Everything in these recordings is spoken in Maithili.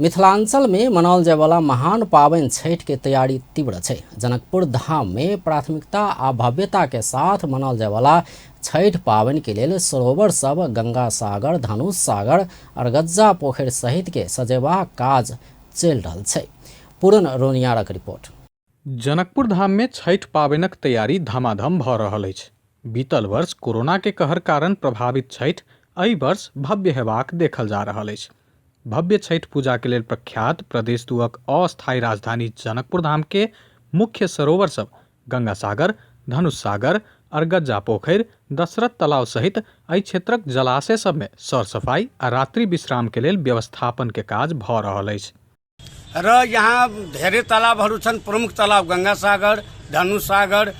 मिथिलांचल में मनाओल जायवाला महान पाबनि छठि के तैयारी तीव्र छै। जनकपुर धाम में प्राथमिकता आ भव्यता के साथ मनाओल जायवाला छठि पाबनि के लेल सरोवर सब गंगा सागर, धनुष सागर, अरगज्जा पोखरि सहित के सजेबाक काज चलि रहल छै। पूरन रोनियारक रिपोर्ट। जनकपुर धाम में छठि पाबनिक तैयारी धमाधम भऽ रहल अछि। बीतल वर्ष कोरोना के कहर कारण प्रभावित छठि एहि वर्ष भव्य हेबाक देखल जा रहल अछि। भव्य छठि पूजा के लेल प्रख्यात प्रदेश दुअक अस्थायी राजधानी जनकपुर धाम के मुख्य सरोवर सब गंगा सागर, धनुष सागर, अरगज्जा पोखरि, दशरथ तालाब सहित एहि क्षेत्रक जलाशय सब में सर सफाई आ रात्रि विश्राम के लेल व्यवस्थापन के काज भऽ रहल अछि। र यहाँ धेरै तालाबहरू छन्। प्रमुख तालाब गङ्गा सागर, धनुष सागर,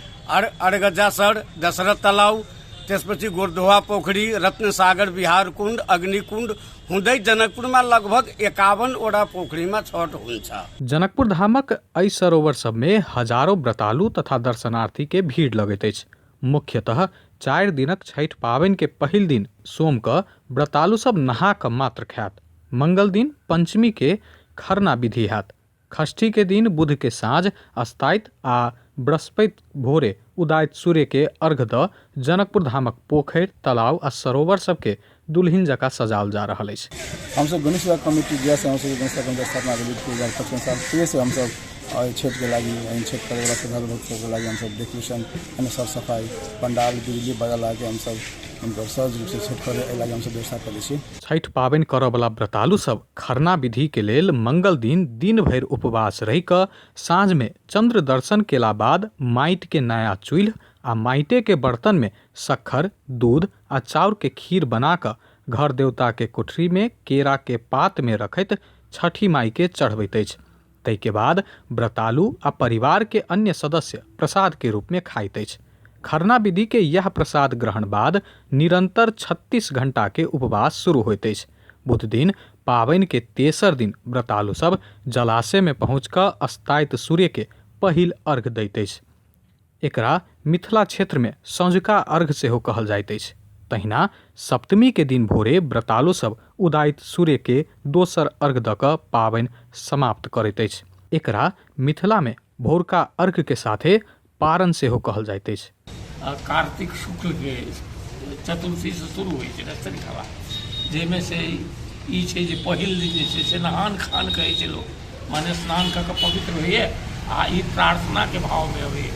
अरगज्जासर, दशरथ तलाउ, त्यसपछि गोरधोआ पोखरी, रत्न सागर, बिहार कुण्ड, अग्निकुण्ड हुँदै जनकपुरमा लगभग 51 वटा पोखरीमा छठ हुन्छ। जनकपुर धामक एहि सरोवर सबमे हजारो व्रतालु तथा दर्शनार्थी के भीड़ लगैत अछि। मुख्यतः 4 दिनक छठि पाबनि के पहिल दिन सोम कऽ व्रतालु सब नहा कऽ मात्र खायत। मंगल दिन पंचमी के खरना विधि हैत। षष्ठी के दिन बुध के साँझ अस्ताइत आ बृहस्पति भोरे उदायत सूर्य के अर्घ दऽ जनकपुर धामक पोखरि, तालाब आ सरोवर सबके दुल्हिन जकाँ सजाओल जा रहल अछि। हमसब गणेश पूजा कमिटी जहियासँ हमसब गणेश पूजा कमिटी स्थापना भेलै 2055 साल तहिएसँ हमसब एहि छठिके लागि एहन छठि करैवला श्रद्धालु भक्त सबके लागि हमसब डेकोरेशन यानी सर सफाइ पंडाल बिजली बजा लगाके हमसब हुनकर सहज रूपसँ छठि करै एहि लागि हमसब व्यवस्था करै छी। छठि पाबनि करऽवला व्रतालु सब खरना विधिके लेल मंगल दिन दिन भरि उपवास रहि कऽ साँझमे चन्द्र दर्शन केला बाद माटिके नया चूल्हि आ माटिके बर्तनमे शक्कर, दूध आ चाउरके खीर बना कऽ घर देवताके कोठरीमे केराके पातमे रखैत छठि माइके चढ़बैत अछि। ताहिके बाद व्रतालु आ परिवारके अन्य सदस्य प्रसादके रूपमे खाइत अछि। खरना विधिके यैह प्रसाद ग्रहण बाद निरंतर 36 घंटाके उपवास शुरू होइत अछि। बुधदिन पाबनिके तेसर दिन व्रतालु सब जलाशयमे पहुँचि कऽ अस्ताइत सूर्यके पहिल अर्घ दैत अछि। एकरा मिथिला क्षेत्रमे सँझुका अर्घ सेहो कहल जाइत अछि। तहिना सप्तमीके दिन भोरे व्रतालु सब उदाइत सूर्यके दोसर अर्घ दऽ कऽ पाबनि समाप्त करैत अछि। एकरा मिथिलामे भोरका अर्घके साथे पारन सेहो कहल जाइत अछि। कार्तिक शुक्लके चतुर्थीसँ शुरू होइ छै रस्तरिखबा, जाहिमे से ई छै जे पहिल दिन जे छै से नहान खान कहै छै लोक, माने स्नान कऽ कऽ पवित्र होइए आ ई प्रार्थनाके भावमे अबैए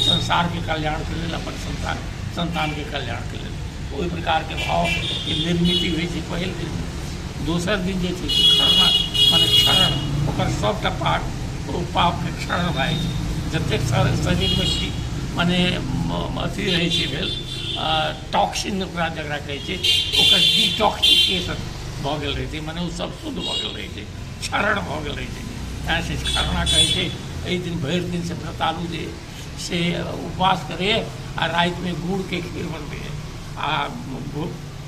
संसारके कल्याणके लेल, अपन संतानके कल्याणके लेल। ओहि प्रकारके भावके निर्मित होइ छै पहिल दिन। दोसर दिन जे छै से खरना माने क्षरण, ओकर सभटा पाप ओ पापके क्षरण भए जाइ छै। जतेक शरीरमे माने अथी रहै छै भेल टॉक्सिन ओकरा जकरा कहै छै, ओकर डिटॉक्सिफिकेशन भऽ गेल रहै छै, माने ओ सब शुद्ध भऽ गेल रहै छै, क्षरण भऽ गेल रहै छै। तैँ से खरना कहै छै। एहि दिन भरि दिन से व्रतालु जे से उपवास करैए आ रातिमे गुड़के खीर बनबैए आ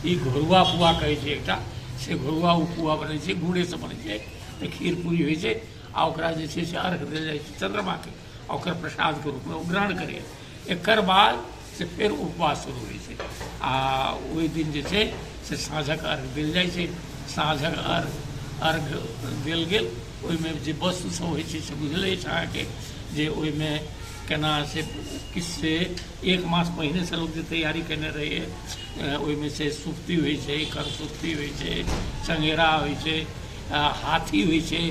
ई घोरुआ पुआ कहै छै एकटा, से घोरुआ ओ पुआ बनै छै, गुड़ेसँ बनै छै, तऽ खीर पूरी होइ छै आ ओकरा जे छै से अर्घ देल जाइ छै चन्द्रमाके आ ओकर प्रसादके रूपमे ओ ग्रहण करैए। एकर बाद से फेर उपवास शुरू होइ छै आ ओहि दिन जे छै से साँझक अर्घ देल जाइ छै। साँझक अर्घ देल गेल, ओहिमे जे वस्तु सब होइ छै से बुझले अछि अहाँके जे ओहिमे केना से किछु से एक मास पहिनेसँ लोक जे तैयारी केने रहैए, ओहिमे से सुप्ती होइ छै, करसुप्ती होइ छै, चङ्गेरा होइ छै, हाथी होइ छै,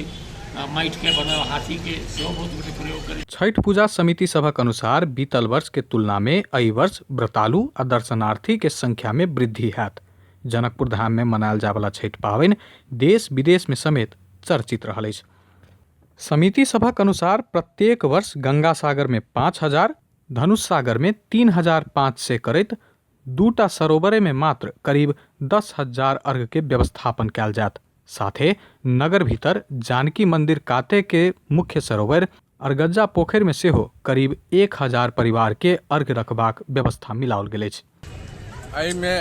माटिके बनल हाथीके सेहो बहुत गोटे प्रयोग करै। छठि पूजा समिति सभक अनुसार बीतल वर्ष के तुलना मे एहि वर्ष व्रतालु आ दर्शनार्थी के संख्या मे वृद्धि हैत। जनकपुर धाम मे मनायल जाय वाला छठि पाबनि देश विदेश मे समेत चर्चित रहल अछि। समिति सभक अनुसार प्रत्येक वर्ष गंगा सागर मे 5000, धनुष सागर मे 3500 करैत दूटा सरोवरे मे मात्र करीब 10,000 अर्घ के व्यवस्थापन कयल जायत। साथे नगर भीतर जानकी मंदिर काते के मुख्य सरोवर अरगज्जा पोखरि मे सेहो करीब 1000 परिवार के अर्घ रखबाक व्यवस्था मिलाओल गेल अछि। एहिमे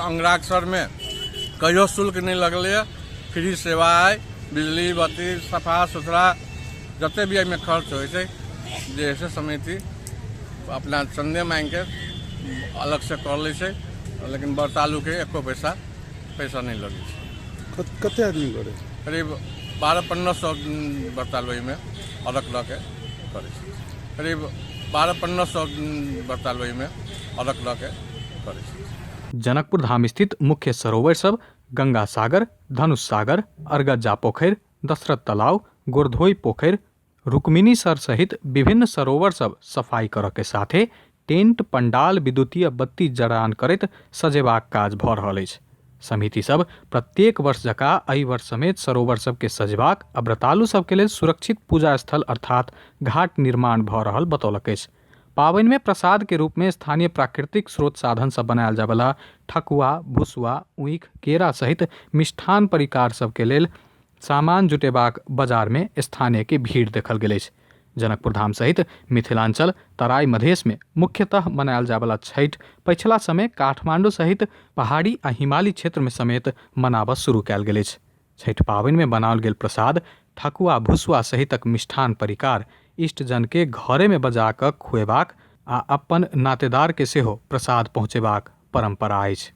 अंगराक्षरमे कहियो शुल्क नहि लगलैए, फ्री सेवा अइ, बिजली बत्ती सफा सुथरा जते भी एहिमे खर्च होइ छै जे है से समिति अपना चन्दे मांगिके अलगसँ कऽ लै छै, लेकिन व्रतालुके एको पैसा नहि लगै छै। कते आदमी करै छै? करीब 1200-1500 व्रतालु एहिमे अलग लऽ के करै छै। करीब 1200-1500 व्रतालु एहिमे अलग लऽ के करै छै। जनकपुर धाम स्थित मुख्य सरोवर सब गंगा सागर, धनुष सागर, अरगज्जा पोखरि, दशरथ तलाव, गोरधोई पोखरि, रुक्मिणी सर सहित विभिन्न सरोवर सब सफाई करऽ के साथे टेंट, पंडाल, विद्युतीय बत्ती जड़ान करैत सजेबाक काज भऽ रहल अछि। समिति सब प्रत्येक वर्ष जकाँ एहि वर्ष समेत सरोवर सबके सजेबाक आ व्रतालु सबके लेल सुरक्षित पूजा स्थल अर्थात घाट निर्माण भऽ रहल बतौलक अछि। पाबनि में प्रसाद के रूप में स्थानीय प्राकृतिक स्रोत साधन से बनायल जायवला ठकुआ, भुसुआ, ऊख, केरा सहित मिष्ठान परिकार सबके लेल सामान जुटेबाक बाजार में स्थानीय के भीड़ देखल गेल अछि। जनकपुर धाम सहित मिथिलांचल, तराई, मधेश में मुख्यतः मनायल जायवला छठि पछिला समय काठमांडू सहित पहाड़ी आ हिमाली क्षेत्र में समेत मनाबऽ शुरू कयल गेल अछि। छठि पाबनि में बनाओल गेल प्रसाद ठकुआ, भुसुआ सहितक मिष्ठान परिकार इष्टजन के घरे में बजा कऽ खुएबाक आ अपन नातेदार के सेहो प्रसाद पहुँचेबाक परंपरा अछि।